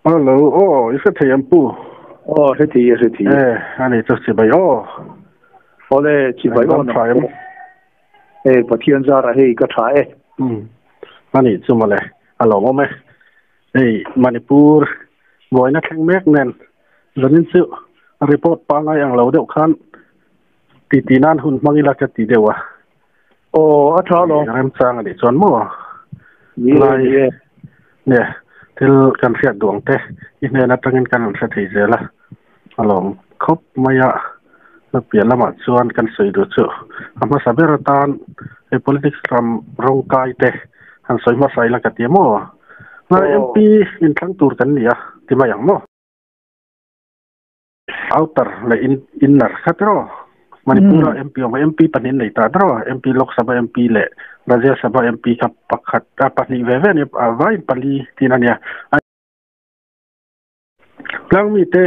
Hello, aw, i hre thei em pu? Aw, hre thei e, hre thei e. E, ani chu chibai aw. Awle, chibai aw tha em? E, Pathian zara hei ka tha e. Um, ani chu mawle, a lawmawm e. Hei, Manipur buaina thleng mek nen, zanin chu report pangai ang lo deuh khan titi nan hun hmang ila ka ti deuh a. Aw, a tha alawm. Remchang a nih chuan maw? Ni e, ni e. Nia, thil kan hriat duh ang te i hnen atangin kan rawn hre thei zel a, alawm khawp mai a. A piah lamah chuan kan sawi duh chu a hmasa ber atan he politics ram rawngkai te han sawi hmasa ila ka ti a maw? Hnai MP inthlang tur kan ni a ti mai ang maw? Outer leh inner kha tiraw? Manipur-a MP awm a, MP pahnih an nei ta tiraw? MP Lok Sabha MP leh Rajya Sabha MP kha pakhat a pahnih ve ve a nia, a vaiin pali tiin a nia. Tlangmite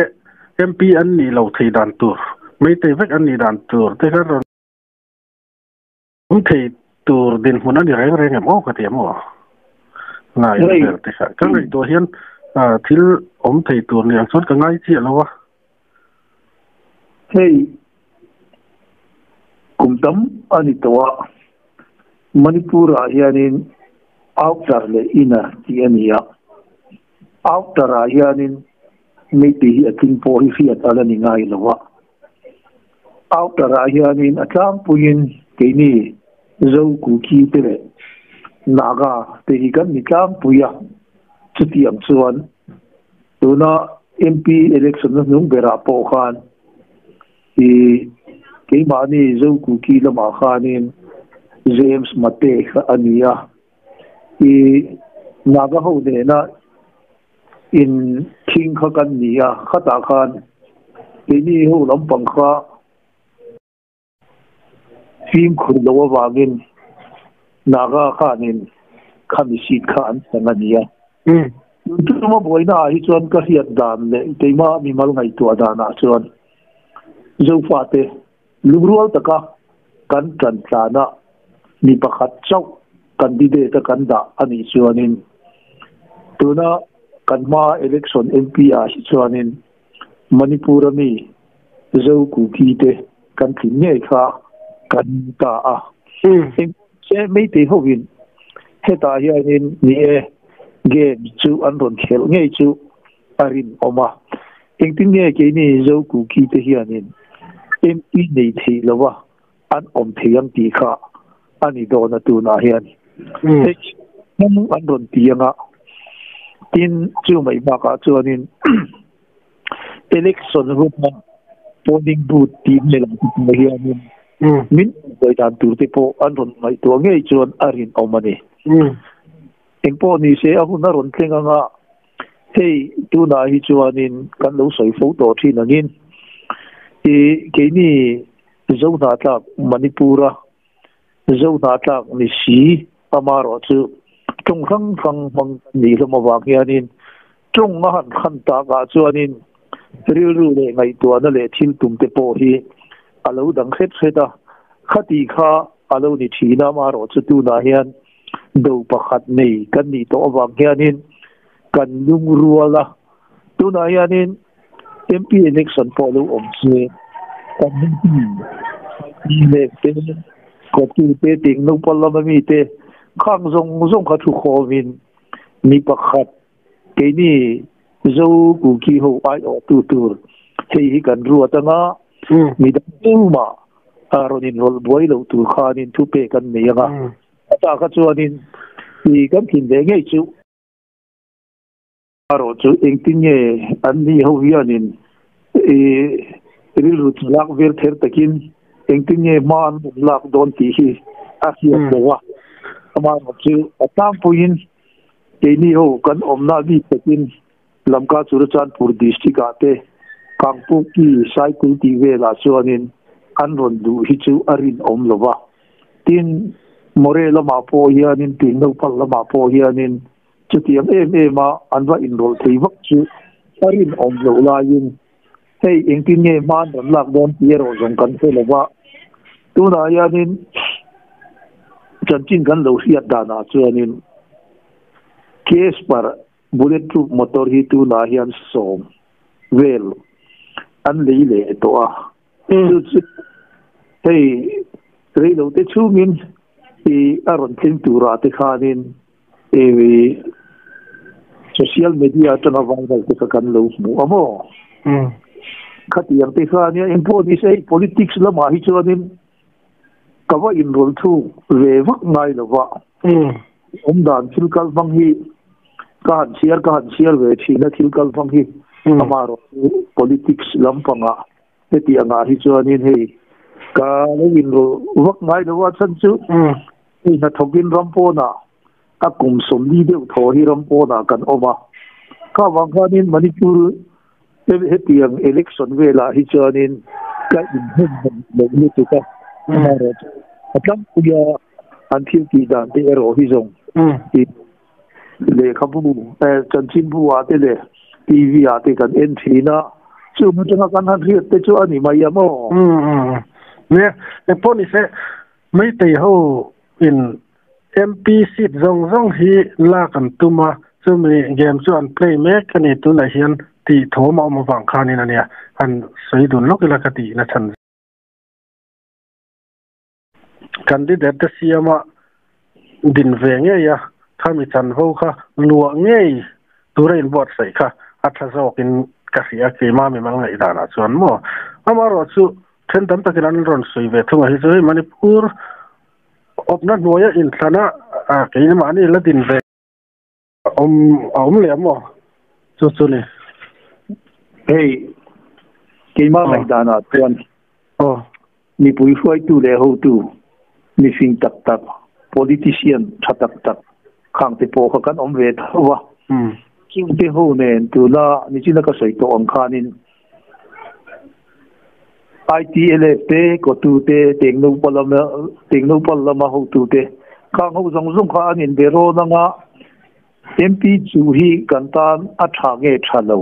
MP an nih lo thei dan tur, Meitei vek an nih dan tur te kha rawn awm thei tur dinhmun a ni reng reng em aw ka ti em aw? Ngai vel te kha ka ngaihtuah hian thil awm thei tur ni ang chuan ka ngai chiah lo a. Hei kum tam a ni tawh a, Manipur-ah hianin outer leh inner tih a ni a. Outer-ah hianin Meitei hi a tling pawh hi hriat a la ni ngai lo a. Outer-ah hianin a tlangpuiin keini Zo Kuki te leh Naga te hi kan ni tlangpui a. Chutiang chuan tuna MP election-na hnung berah pawh khan i keimahni Zo Kuki lamah khanin James Mate kha a ni a. I Naga ho nena in thing kha kan ni a, khatah khan keini ho lampang kha fimkhur lo avangin Naga khanin khami seat kha an chang a ni a. Tun tuma buaina ah hi chuan ka hriat dan leh keimah mimal ngaihtuah danah chuan Zofate lungrual taka kan tan tlana mi pakhat chauh candidate a kan dah a nih chuanin tuna kan hma election MP ah hi chuanin Manipur a mi Zo Kuki te kan tlin ngei kha kan ta a. Engse Meitei hovin hetah hianin ni e game chu an rawn khelh ngei chu a rinawm a. Engtin nge keini Zo Kuki te hianin MP nei theih lova an awm thei ang tih kha a ni dawn a tunah hian. Hei hnung an rawn ti ang a, tin chu mai bakah chuanin election huna polling booth tih vel ang te pawh hianin min buai dan tur te pawh an rawn ngaihtuah ngei chuan a rinawm a ni. Engpawh ni se a hun a rawn thleng ang a, hei tunah hi chuanin kan lo sawi fo tawh thin angin i keini Zohnatlak Manipur-a Zohnatlak ni si amarawh chu tawng hrang hrang hmang kan nih hlawm avang hianin tawng a han khan takah chuanin rilru leh ngaihtuahna leh thil tum te pawh hi a lo dang hret hret a, khati kha a lo ni thin a, amarawh chu tunah hian do pakhat nei kan nih tawh avang hianin kan lungrual a, tunah hianin MP election pawh lo awm se kan leh te kotu te ting naupang lama mi te khang zawng zawng kha thu khawmin mi pakhat keini Zo Kuki ho aiawh tu tur hei hi kan ruat anga mi dang engmah a rawn inrawlh buai loh tur khanin thu pek an nei anga a tah kha chuanin i kan thin ve ngei chu. Erawh chu engtin nge an ni ho hianin i rilru chu lak vel ther takin engtin nge hma an rawn lak dawn tih hi a hriat lo a. Amaherawh chu a tlangpuiin keini ho kan awmna bik takin Lamka Churachandpur district ah te Kangpokpi Saikul tih velah chuanin an rawn duh hi chu a rinawm lo va. Tin, Moreh lamah pawh hianin Tingnopal lamah pawh hianin Chutiang em em a an va inrawlh thei vak chu a rinawm loh laiin hei engtin nge hma an rawn lak dawn tih erawh zawng kan hre lo va. Tunah hianin chanchin kan lo hriat danah chuanin case per Bullet proof motor hi tunah hian 10 vel an lei leh tawh a. Chu chu hei reilo te chhungin i a rawn thleng turah te khanin i social media atanga viral te kha kan lo hmu a maw? Khatiang te kha ania engpawh ni se hei politics lamah hi chuanin ka va inrawlh thuk ve vak ngai lo va. Awm dan thil kal hmang hi ka han chhiar ka han chhiar ve thin a thil kal hmang hi amaherawh chu politics lampangah hetiang ah hi chuanin hei ka lo inrawlh vak ngai lo a chhan chu hei hnathawkin ram pawnah a kum 40 deuh thaw hi ram pawnah kan awm a kha vang khanin Manipur hetiang election velah hi chuanin ka inhmun lo lutuk a amaherawh chu a tlangpuia an thil tih dan te erawh hi zawng lehkhabu chanchinbu ah te leh TV ah te kan en thin a chung atanga kan han hriat te chu a ni mai a maw? Nia, engpawh ni se Meitei ho in MP seat zawng zawng hi lak an tum a, chumi game chu an play mek a ni tunah hian tih thawm a awm avang khanin a nia, han sawi dun lawk ila ka tih na chhan. Candidate te siama din ve ngei a, khami chanvo kha luah ngei tura inbuatsaih kha a tha zawkin ka hria keimah mimal ngaihdanah chuan maw. Amaherawh chu then tam takin an rawn sawi ve thung a hi chu hei Manipur awpna hnuaia inthlana keimahni la din ve awm a awm leh maw chu chu ni. Hei keimah ngaihdanah chuan mipui hruaitu leh hotu mifing tak tak politician tha tak tak khang te pawh kha kan awm ve tho a. Chung te ho nen tuna nichina ka sawi tawh ang khanin ITLF te kotu te Tengnoupal lama hotu te khang ho zawng zawng kha an inbe rawn anga MP chu hi kan tan a tha nge tha lo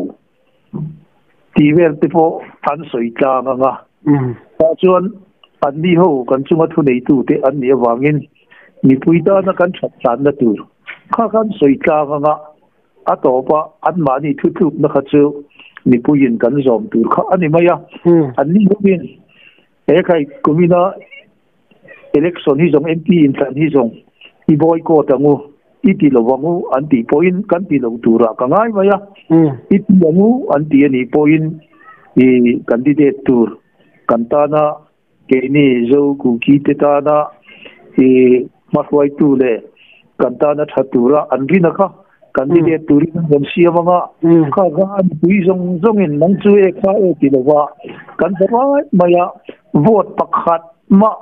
tih vel te pawh an sawi tlang anga tah chuan an ni ho kan chunga thu neitu te an nih avangin mipui tana kan that tlanna tur kha kan sawi tlang anga a tawpa an mahni thu tlukna kha chu mipuiin kan zawm tur kha a ni mai a an ni hovin he khai kumina election hi zawng MP inthlan hi zawng i boycott angu i ti lo angu an tih pawhin kan ti lo turah ka ngai mai a i ti angu an ti a nih pawhin i candidate tur kan tana keini Zo Kuki te tana i hmahruaitu leh kan tana tha tura an rin a kha candidate turin an rawn siam anga kha kha an pui zawng zawngin nang chu e kha e ti lova kan hmu rai mai a vote pakhat mah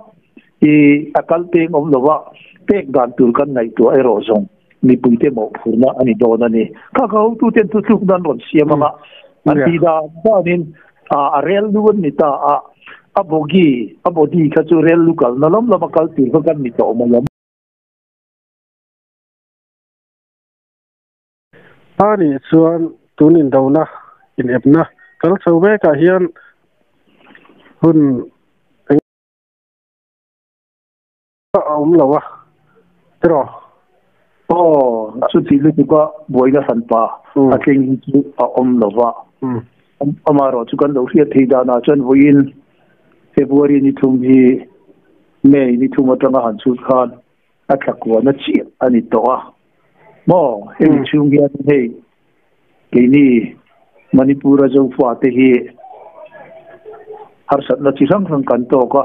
i a kal peng awm lova pek dan tur kan ngaihtuah erawh zawng mipui te mawhphurna a ni dawn a ni. Kha kha hotu ten thutlukna an rawn siam anga an tih dan danin a rel lu an ni ta a a bogie a body kha chu rel lu kalna lam lama kal tur kha kan ni tawh mai a. A nih chuan tun indona inepna kal chho vekah hian hun eng a awm lo a tiraw? Aw, chuti lutuka buaina hranpa a thleng hi chu a awm lo va. Amaherawh chu kan lo hriat theih danah chuan vawiin February ni thum hi May ni thum atanga han chhut khan a thlakuana chiah a ni tawh a maw hemi chhung hian hei keini Manipur a Zofa te hi harsatna chi hrang hrang kan tawk a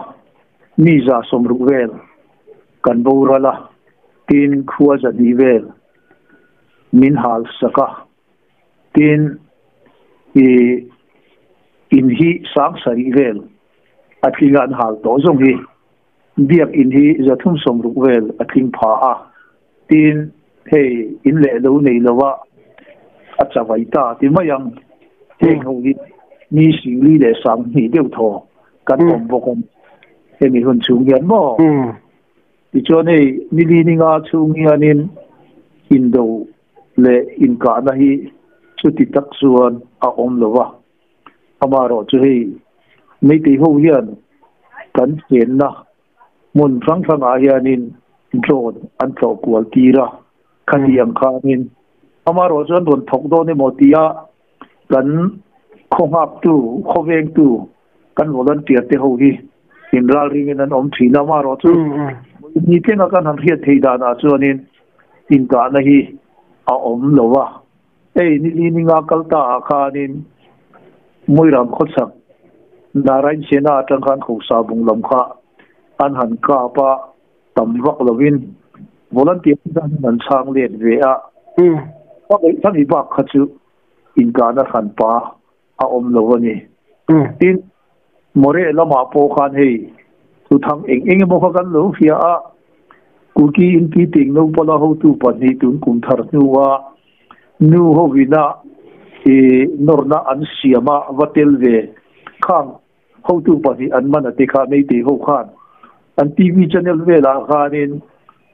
mi za 60 vel kan boral a tin khua 200 vel min hal sak a tin i in hi 7,000 vel a tlinga an hal tawh zawng hi biak in hi 360 vel a tling pha a tin hei in leh lo nei lova a chawai ta ti mai ang heng ho hi mi 4,000 leh 2,000 deuh thaw kan awm bawk an hemi hun chhung hian maw tichuan hei nili ninga chhung hianin indo leh inkahna hi chuti tak chuan a awm lova amaherawh chu hei Meitei ho hian kan chenna hmun hrang hrangah hianin drone an tlawh kual tir a khatiang khanin Ama ro chuan rawn thawk dawn emaw tia kan khawngak tu khawveng tu kan volunteer te ho hi in ral ringin an awm thin a ma ro chu ni tlenga kan han hriat thei danah chuanin inkahna hi a awm lo a ei ni li ninga kal ta ah khanin Moirang khawchhak Narayan Sena atang khan khosa bung lam kha an han ka pa tam vak lovin volunteer dan an chang let ve a ka mi bak kha chu inkahna hran pa a awm lo ani tin more lama pawh khan hei thu thang eng eng emaw kha kan lo hria a kuki in pi ting no pala ho tu pahnih tun kum thar hnuwa nu ho wina e norna an siama vatel ve khang ho tu pahnih an man ate kha mei te ho khan an TV channel vela khanin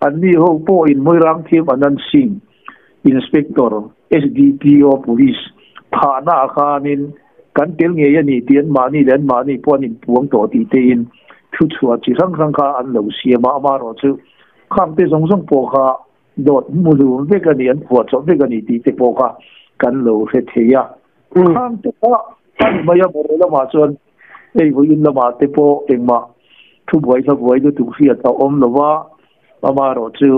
an ni ho po in Moirang thiam Anan Singh inspector SDPO police thana khanin kan tel nge ani tian mani len mani pon in puang to ti te in thu chua chi rang rang kha an lo siama ama ro chu kham te zong zong po kha dot mulu ve ka ni an phuwa cho ve ka ni ti te po kha kan lo hre theia kham te kha an maya bo la ma chuan ei vo in la ma te po engma thu buai tha buai lu tu hriat a awm lova ama ro chu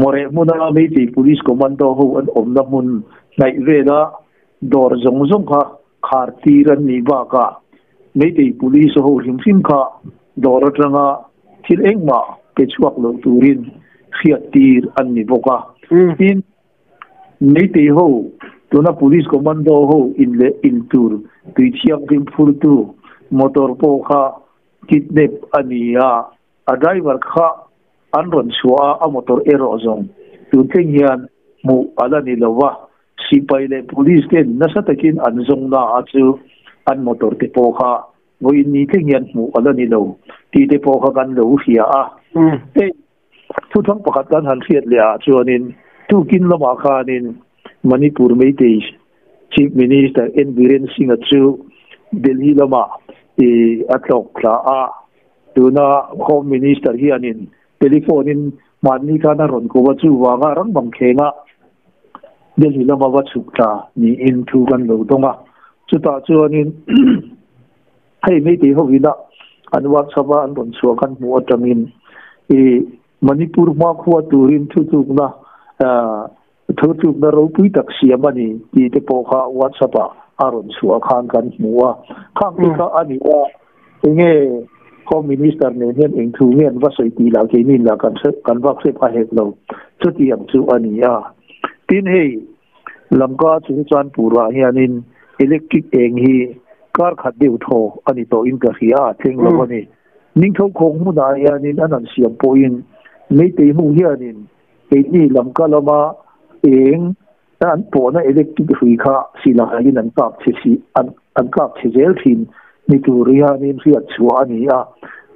more hmuna mei ti police commando ho an awm na hmun hnaih vela dawr zawng zawng kha khar tir an ni baka mei ti police ho hrim hrim kha dawr atanga thil engmah pe chhuak lo turin hriat tir an ni bawk a tin mei ti ho tuna police commando ho in le in tur tui thianghlim phur tu motor pawh kha kidnap ani a a driver kha an rawn chhuah a motor erawh zawng tun thleng hian hmuh ala ni lova sipai leh police ten nasa takin an zawng na a chu an motor te pawh kha vawiin ni thleng hian hmuh ala ni lo tih te pawh kha kan lo hria a hei thu thang pakhat kan han hriat leh ah chuanin tukin lamah khanin Manipur Meitei Chief Minister N Biren Singh a chu Delhi lamah i a tlawk thla a tuna Home Minister hianin telephone in mahni khan a rawn ko a chu wanga rang bang khenga Delhi lama va chhuk thla niin thu kan lo dawng a chutah chuanin hei Meitei ho ina an WhatsApp a an rawn chhuah kan hmuh atangin i Manipur hma khua turin thu tlukna thu tlukna ropui tak siam ani tih te pawh kha WhatsApp ah a rawn chhuah khan kan hmu a khang te kha ani a enge Home Minister nen hian eng thu nge an va sawi tih lah keinin lah kan kan vak hrep a hek lo chutiang chu ani a tin hei Lamka chung chuan purah hianin electric eng hi kar khat deuh thaw ani tawh in ka hria a thleng lo ani ningtho khawng hmunah hianin an han siam pawhin Meitei ho hianin keini Lamka lama eng an pawhna electric hrui kha silaiin an kap chhe si an an kap chhe zel thin ni tur hianin hriat chhuah ani a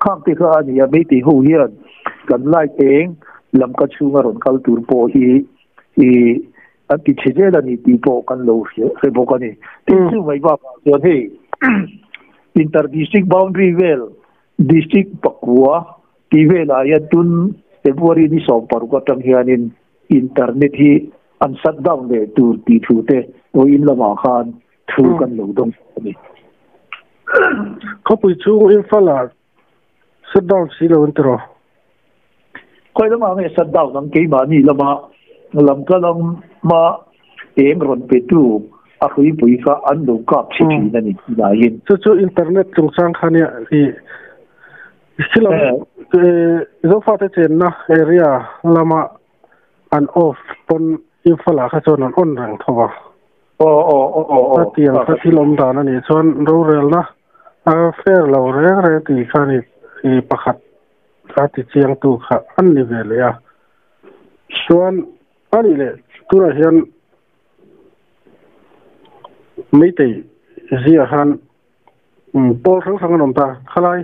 khang te kha ani a Meitei ho hian kan light eng Lamka chhunga rawn kal tur pawh hi i an ti chhe zel ani tih pawh kan lo hre bawk ani tin chu mai bakah chuan hei inter district boundary vel district pakua tih velah hian tun February ni 16 atang hianin internet hi an shut down leh tur tih thu te vawiin lamah khan thu kan lo dawng ani. Khawpui chhung Imphal ah shut down si lo an ti rawh. Khawi lamah nge shut down ang keimahni lama Lamka lama eng rawn pe tu a hruipui kha an lo kap chhe thin ani tilaiin. Chu chu internet chungchang kha nia i thil ang Zofate chenna area lama an off pawn Imphal ah kha chuan an on reng tho a. A tiang kha thil awm dan anih chuan rorelna a fair lo reng reng tih kha ni pakhat a ti chiang tu kha an ni ve leh a. Chuan anih leh tunah hian Meitei zia khan pawl hrang hrang an awm ta khalai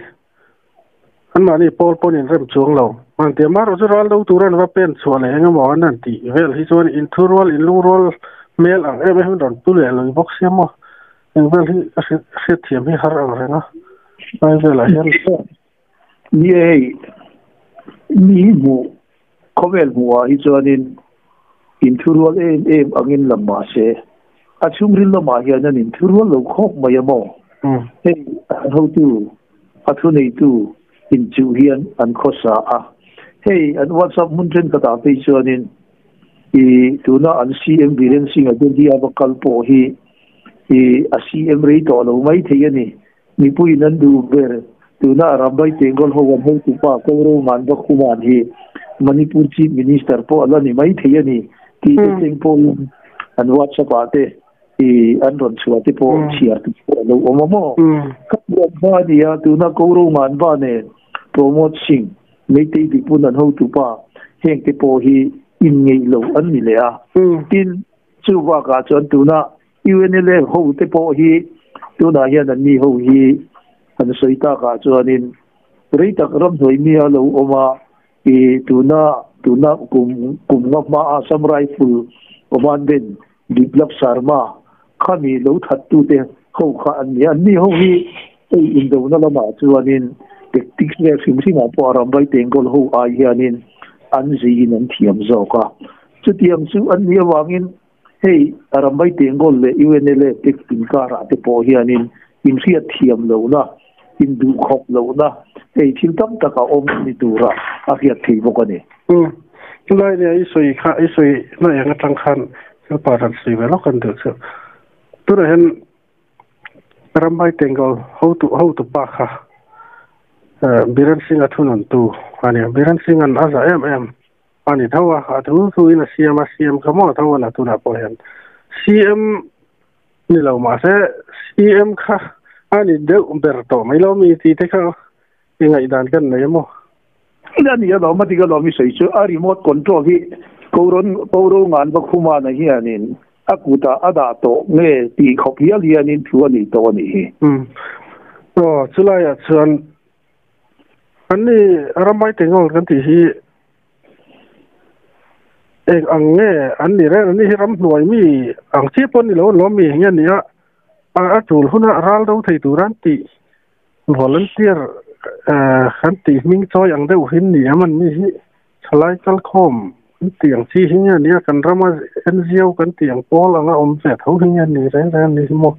an mahni pawl pawn in rem chuang lo an ti a marawh chu ral do tur an va pen chhuah leh eng emaw an han tih vel hi chuan in thu rual in lung rual hmel ang em em in rawn pu leh lui bawk sia maw eng vel hi a hriat thiam hi har ang reng a lai velah hian. Ni e hei mi hmuh khawvel hmuhah hi chuanin. In thurual em em angin lam ma se a chhungril lamah hian an in thurual lo khawp mai a maw? Hei an hotu a thuneitu inchuh hian an khawsa a, hei an WhatsApp hmun thenkhatah phei chuanin i tuna an CM Biren Singh a Delhi a va kal pawh hi i a CM rei tawh lo mai thei a ni. Mipuiin an duh ber tuna Rambai Tengol ho an hotu pa Koro Nganbakhuman hi Manipur Chief Minister pawh a la ni mai thei a ni tih te thleng pawhin an WhatsApp ah te i an rawn chhuah te pawh chhiar te pawh a lo awm a maw? Ka pian hma a nia tuna Koro Nganba nen Pramod Singh Meitei Dipun an hotu pa heng te pawh hi inngeih lo an ni leh a. Tin, chu bakah chuan tuna UNLF ho te pawh hi tunah hian an ni ho hi an sawi takah chuanin rei tak ramhnuai mi a lo awm a, i tuna tuna kum kum nga hmaa Assam Rifle Commandant Biplab Sharma khami lo thattute ho kha an ni a. An ni ho hi hei indona lamah chuanin tactics vel hrim hrimah pawh a rambai tengkawl ho ai hianin an ziin an thiam zawk a. Chutiang chu an nih avangin Hei Rambai Tengol leh UNLA te inkarah te pawh hianin inhriat thiam lohna, induhkhawp lohna hei thil tam tak a awm ni tura a hriat thei bawk a ni. Umm. Chulai nia i sawi kha i sawi na eng atang khan thil pa ran sawi ve lawk an duh chu. Tunah hian Rambai Tengol hotu hotu pa kha Biren Singh a thununtu a nia. Biren Singh an a za em em. A ni tho a, a thu thu in a siam a, CM kha maw tho a la tunah pawh hian CM ni lo mahse CM kha a ni deuh ber tawh mai lo mi tih te kha i ngaihdan kan nei a maw? A ni alawm, a dik alawm i sawi chu a remote control hi Koron Koro ngan va khumana hianin a kutah a dah tawh nge tih khawp hial hianin thu a nei tawh a nih hi. Umm. Aw chulaiah chuan An ni Ramai Tengol kan tih hi eng ang nge an ni reng ani hi ramhnuai mi ang chiah pawh an ni lo an lawm mi nge ni a a tul huna ral do thei tur an tih volunteer kan tih hming chawi ang deuh hin ni em an ni hi thalai kalkhawm an tih ang chi hi nge ni a kan rama NGO kan tih ang pawl anga awm ve tho hi nge ni reng reng an ni hi maw.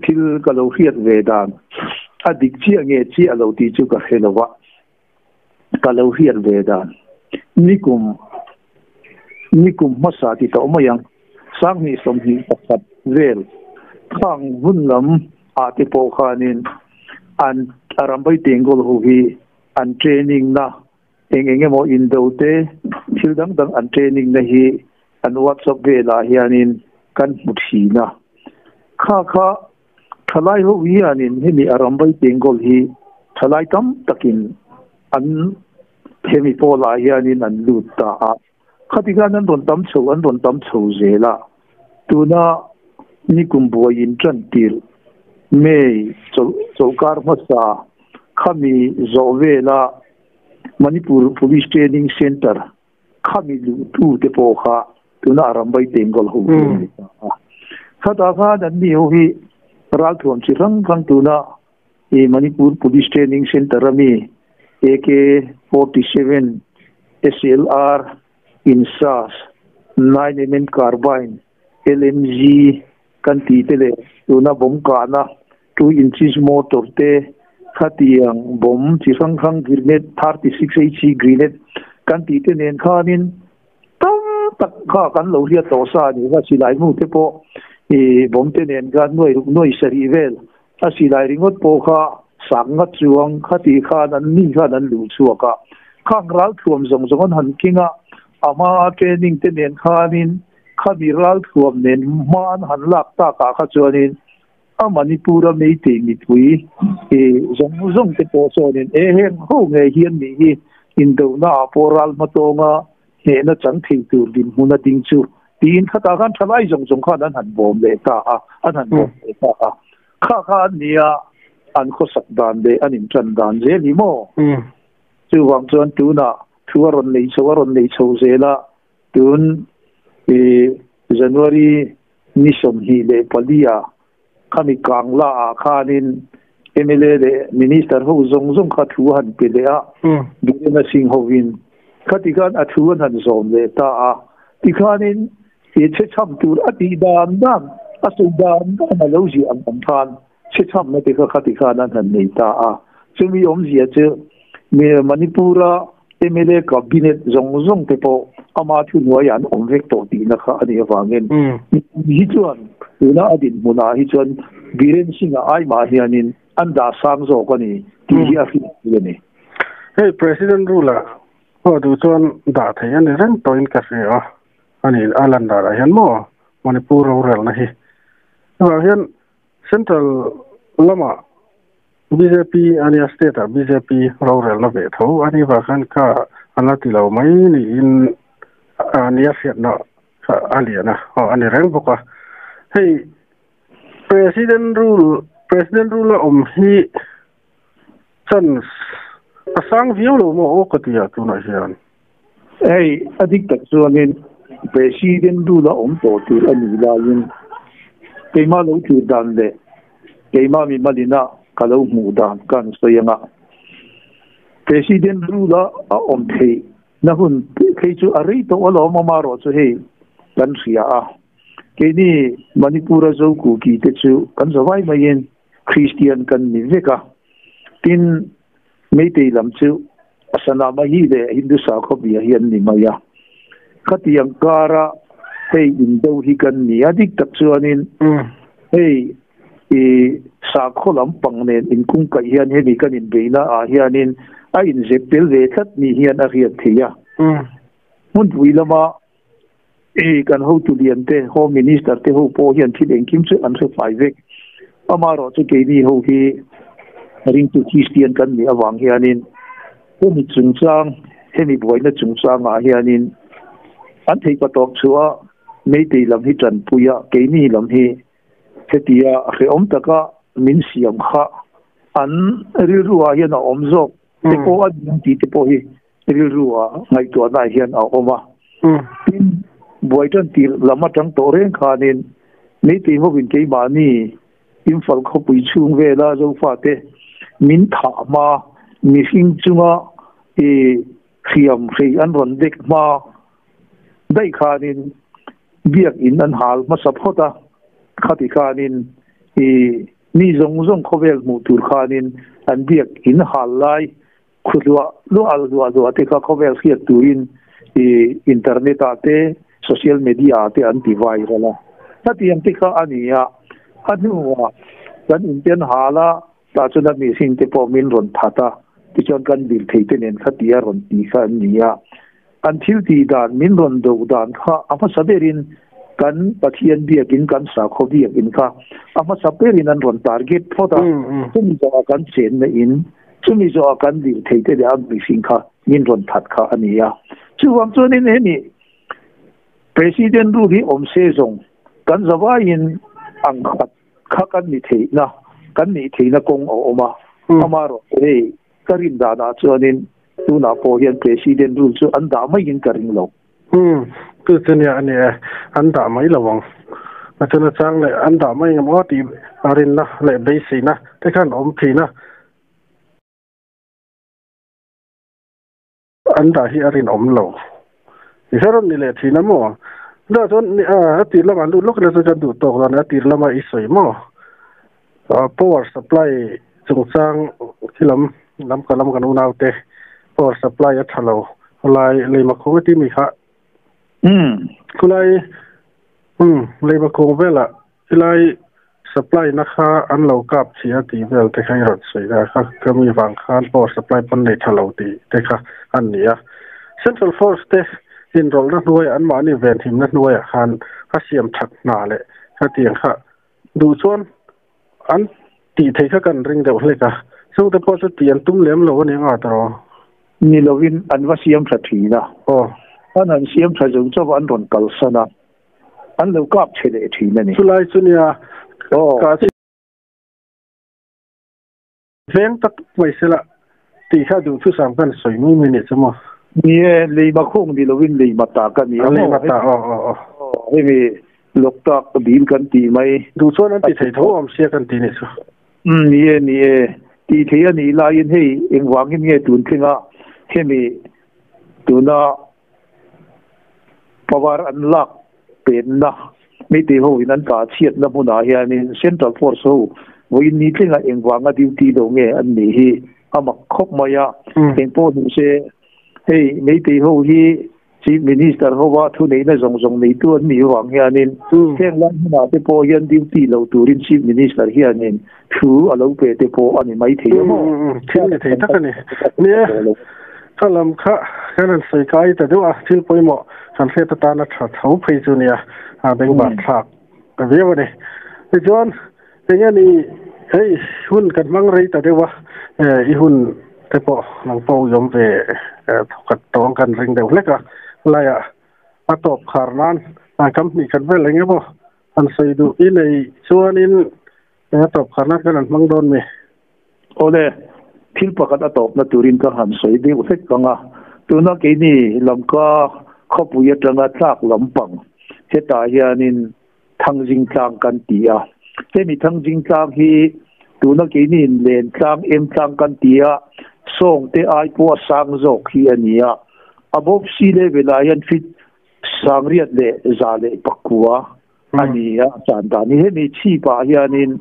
Thil ka lo hriat ve dan a dik chiah nge chiah lo tih chu ka hre lo va, ka lo hriat ve dan nikum nikum hmasa ti tawh mai ang, 2021 vel khang hun lam ah te pawh khanin an Arambai Tengol ho hi an training na eng eng emaw indo te thil dang dang an training na hi An WhatsApp velah hianin kan hmu thin a, kha kha thalai ho hianin hemi a Rambai Tengol hi thalai tam takin an hemi pawlah hianin an lut ta a, khati khan an rawn tam chho an rawn tam chho zel a, tuna nikum buai in tan tirh May chawlhkar hmasa khami zawh vela Manipur Police Training Centre Khami luhtu te pawh kha tuna a Rambai Tengol ho hi an ni ta a. Khatah khan an ni ho hi ralthuam chi hrang hrang tuna i Manipur Police Training Centre a mi AK 47, SLR, INSAS, 9mm Carbine, LMG kan tih te leh tuna bomb kahna 2 inches motor te khatiang bomb chi hrang hrang grenade 36 HC grenade kan tih te nen khanin tam tak kha kan lo hriat tawh sa a ni kha silai hmu te pawh ih bomb te nen khan nuai ruk nuai sarih vel a silai ringawt pawh kha sak ngat chuang khati khan an ni khan an luh chhuak a khang ralthuam zawng zawng an han keng a a hma training te nen khanin Khami ralthuam nen hma an han lak takah kha chuanin a Manipur-a Meitei mipui zawng zawng te pawh chuanin e heng ho ngei hian nih hi indona ah pawh ral hmatawnga hnehna chang thei tur dinhmun a ding chu tiin khatah khan thalai zawng zawng khan an han bawm leh ta a, an han bawm leh ta a. Kha kha an nia an khawsak dan leh an intan dan zel hi maw? Chuvang chuan tunah thu a rawn nei chho a rawn nei chho zel a. Tun i January ni 24 ah khami Kangla ah khanin mla leh Minister ho zawng zawng kha thu a han pe leh a, Birena Singh hovin Khati khan a thu an han zawm leh ta a. Tikhanin i che cham tur a tih dan dan a sawi dan dan a lo ziah ang ang khan che cham na te kha khati khan an han nei ta a. Chumi awmzia chu Manipura MLA cabinet zawng zawng te pawh ama thu hnuaiah an awm vek tawh tihna kha a nih avangin hi chuan tuna a dinhmunah hi chuan Biren Singh-a ai mah hianin an dah sang zawk a ni tih hi a hriat theih a ni. Hei President rule-ah pawh duh chuan dah theih a ni reng tawhin ka hria a, a ni a lan danah hian maw Manipur rorelna hi. Chuvang hian Central lamah bjp a nia state ah bjp rorelna ve tho a nih vang khan kha an la ti lo mai niin a nia hriatna kha a lian a, aw a ni reng bawk a. Hei President rule President rule a awm hi chance a sang viau lo maw aw ka ti a tunah hian. Hei a dik tak chuanin President rule a awm tawh tur a nih laiin keimah lo tur dan leh keimah mi malina ka lo hmuh dan ka han sawi anga President rule a a awm theih na hun phei chu a rei tawh alawm awm erawh chu hei kan hria a. Keini Manipur-a Zo Kuki te chu kan zawai maiin Kristian kan ni vek a. Tin, Meitei lam chu Sanamahi leh Hindu sakhaw bia hi an ni mai a. Khatiang kara hei indo hi kan ni a, dik tak chuanin hei i sakhaw lampang nen inkungkaih hian hemi kan inbeihna ah hianin a inzep tel ve tlat ni hian a hriat theih a. Hmunpui lama i kan hotu lian te, Home Minister te ho pawh hian thil engkim chu an hre fai vek. Amaherawh chu keini ho hi ringtu Kristian kan nih avang hianin hemi chungchang, hemi buaina chungchangah hianin an theih patawp chhuah a, Meitei lam hi tanpui a, keini lam hi hetia hrehawm taka min siam kha an rilruah hian a awm zawk te pawh a ni ang tih te pawh hi rilrua ngaihtuahnaah hian a awm a. Tin, buai tan tir lam atang tawh reng khanin Meitei hovin keimahni Imphal khawpui chhung vela Zofate min thah hma, mihring chunga i hriam hrei an rawn dek hma daih khanin biakin an hal hmasa phawt a, khati khanin i mi zawng zawng khawvel hmuh tur khanin an biakin hal lai Khu hluah hluah al hluah hluah te kha khawvel hriat turin i internet ah te social media ah te an ti viral a. Hetiang te kha a ni a, a hnuah kan inten hal a, tah chuan a mihring te pawh min rawn that a, tichuan kan dil thei te nen kha ti a rawn ti kha an ni a. An thil tih dan min rawn do dan kha a hmasa berin kan Pathian biakin kan sakhaw biakin kha a hmasa berin an rawn target phawt a, chumi zawhah kan chenna in, chumi zawhah kan dil thei te leh a mihring kha min rawn that kha a ni a. Chuvang chuanin hemi President rule hi awm se zawng kan zavaiin ang khat kha kan ni theihna, kan nih theihna kawng a awm a, amaherawh hei Ka rin danah chuanin tunah pawh hian President rule chu an dah maiin ka ring lo. Umm, chu chu nia a ni e, an dah mai lo ang. A chuna chang leh an dah mai ngam aw tih a rinna leh beiseina te khan awm thin a. An dah hi a rinawm lo. I hre rawn ni leh thin a maw? Dah chuan a tir lamah lut lawk ila chu kan duh tawk dan a tir lama i sawi maw? Power supply chungchang khi lam lam ka lam kan unaute power supply a tha lo khulai leima khung a ti mi kha khulai leima khung velah Helai supply na kha an lo kap chhi a tih vel te kha i rawn sawi a, kha ka mi vang khan power supply pawn nei tha lo tih te kha an ni a. Central force te inrawlhna hnuaiah anmahni venhimna hnuaiah khan a siam that hna leh hetiang kha duh chuan an tih theih kha kan ring deuh hlek a, chungte pawh chu tih an tum lem lo a ni anga tawh. Ni lovin an va siam tha thin a, an han siam tha zo chauh a an rawn kalsan a. An lo kap chhe leh thin a ni. Chulai chu nia ka veng tak mai sela tih kha duh thusam khan sawi mai mai nih chu maw. Ni e, leima khawng ni lovin leima ta ka ni a maw. Leima ta aw aw aw. Hemi Loktak dil kan tih mai. Duh chuan an ti thei tho awm sia kan ti nih chu. Ni e, ni e. Tih thei a nih laiin hei engvangin nge tun thlenga hemi. Tuna power an lak pen na Meitei ho in an kah chhiatna hmunah hianin Central Force ho vawiin ni thlengah engvanga duty lo nge an nih hi a mak khawp mai a. Engpawh hnu se hei Meitei ho hi Chief Minister hova thuneihna zawng zawng neitu an nih vang hianin heng lai hmunah te pawh hian duty lo turin Chief Minister hianin thu a lo pe te pawh a ni mai thei a maw? Thil ni thei tak a ni. Nia, kha lam kha kan han sawi kai ta deuh a, thil pawimawh kan hriat atana tha tho phei chu nia, a bengvar thlak ta viau a ni. Tichuan, enge ni hei hun kan hmang rei ta deuh a, i hun te pawh nang pawh i awm ve thawkhat tawng kan ring deuh hlek a, laiah a tawp khar nan kam hnih khat vel eng emaw han sawi duh i nei chuanin a tawp khar nan kan han hmang dawn mi? Awle, thil pakhat a tawpna turin ka han sawi deuh hlek ang a, tuna keini Lamka khawpui atanga tlak lampang hetah hianin Thangzing tlang kan ti a. Hemi Thangzing tlang hi tuna keiniin Len tlang, Em tlang kan ti a, Sawngte ai pawh a sang zawk hi a ni a. Above sea level ah hian feet sangriat leh za leh pakua a ni a, a chan dan hi. Hemi chhipah hianin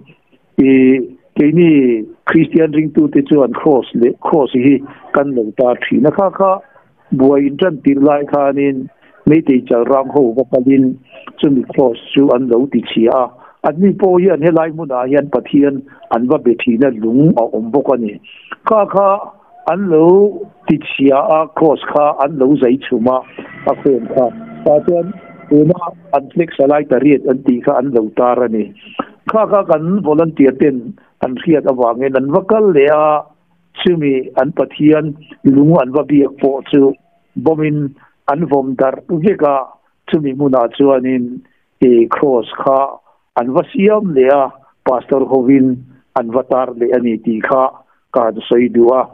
i keini Kristian ringtute chuan cross leh cross hi kan lo tar thin a. Kha kha Buai in tan tirh lai khanin Meitei chalram ho va kalin chumi cross chu an lo ti chhia a, anni pawh hian helai hmunah hian Pathian an va be thina lung a awm bawk a ni. Kha kha an lo ti chhia a, cross kha an lo zai chhum a, a frame kha. Tah chuan tuna an flag salai tariat an tih kha an lo tar a ni. Kha kha kan volunteer ten an hriat avangin an va kal leh a. Chumi an Pathian lung an va biak pawh chu bawmin an vawm darh vek a, chumi hmunah chuanin i Kraws kha an va siam leh a, Pastor hovin an va tar leh a ni tih kha ka han sawi duh a.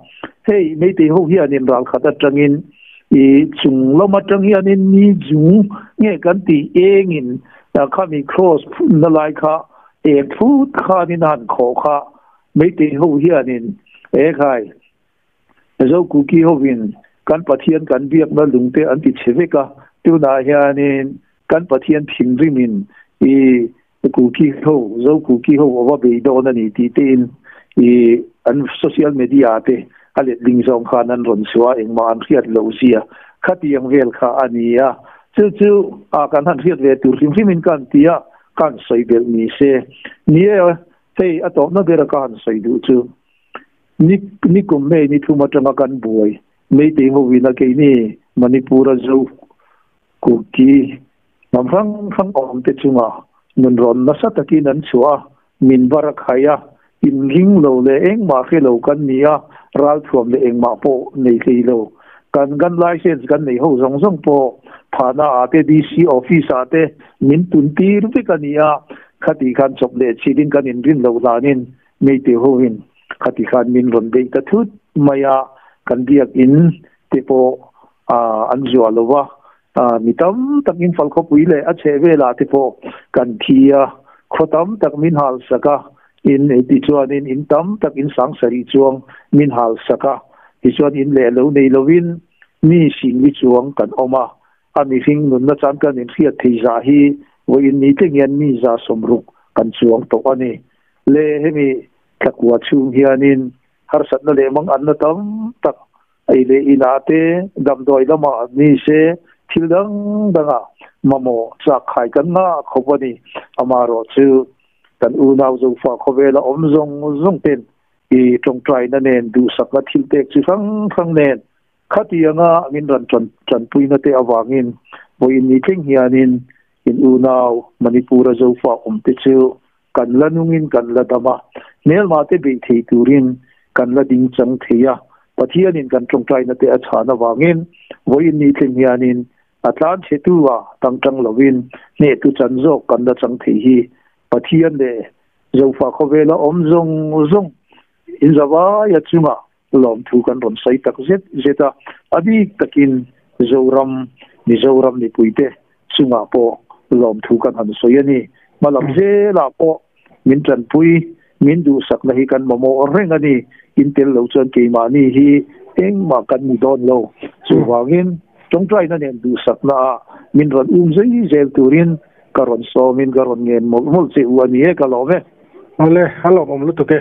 Hei Meitei ho hianin ralkhat atangin i chung lam atang hianin ni zung nge kan tih engin khami Kraws phunna lai kha eng thut khanin a han khawh kha Meitei ho hianin he khai Zo Kuki hovin kan Pathian kan biakna lungte an ti chhe vek a, tunah hianin kan Pathian thinrimin i Kuki ho, Zo Kuki ho a va bei dawn a ni tih tein i an social media te a letling zawng khan an rawn chhuah a, engmah an hriat loh zia khatiang vel kha a ni a. Chu chu a kan han hriat ve tur hrim hrimin ka han ti a, ka han sawi belh ni se. Ni e. Hei a tawpna bera ka han sawi duh chu ni ni kum May ni thum atanga kan buai Meitei hovin a keini Manipur-a Zo Kuki hnam hrang hrang awmte chunga nunrawn nasa takin an chhuah a, min bar a khai a, inring lo leh engmah hre lo kan ni a, ralthuam leh engmah pawh nei hlei lo. Kan gun license kan nei ho zawng zawng pawh Thana ah te DC office ah te min tun tir vek a ni a, Khati khan chawp leh chilin kan inrin loh hlanin Meitei hoin khati khan min rawn beih ta thut mai a, kan biakin te pawh an zuah lo va, mi tam tak Imphal khawpui leh a chheh velah te pawh kan thi a, khaw tam tak min hal sak a, in tichuanin in tam tak in sang sarih chuang min hal sak a, tichuan in leh lo nei lovin mi singli chuang kan awm a. A mihring nunna chan kan inhriat thei zah hi vawiin ni thleng hian mi za sawmruk kan chuang tawh a ni. Le hemi thlakua chhung hianin harsatna leh manganna tam tak ei leh inah te, damdawi lamah ni se thil dang dangah mamawh chak khai kan ngah khawp a ni. Amaherawh chu kan unau Zofa khawvela awm zawng zawng ten i tawngtaina nen duhsakna thil pek chi hrang hrang nen Khatianga min rawn tanpuina te avangin vawiin ni thleng hianin in unau Manipur-a Zofa awmte chu kan la nungin kan la dam a, hmelma te beih thei turin kan la ding chang thei a, Pathianin kan tawngtaina te a chhan avangin vawiin ni thleng hianin a tlan chhetu a tang tang lovin hnehtu chan zawk kan la chang thei hi Pathian leh Zofa khawvela awm zawng zawng in zavaia chungah Lawmthu kan rawn sawi tak zet zet a, a bik takin Zoram, Mizoram mipuite chungah pawh lawmthu kan han sawi a ni. Hmalam zelah pawh min tanpui, min duhsakna hi kan mamawh reng a ni. In tel lo chuan keimahni hi Engmah kan ni dawn lo. Chuvangin tawngtaina nen duhsakna ah min rawn um zui zel turin ka rawn sawmin ka rawn ngen mawlh mawlh che u a ni e, ka lawm e. Awle, a lawmawm lutuk e.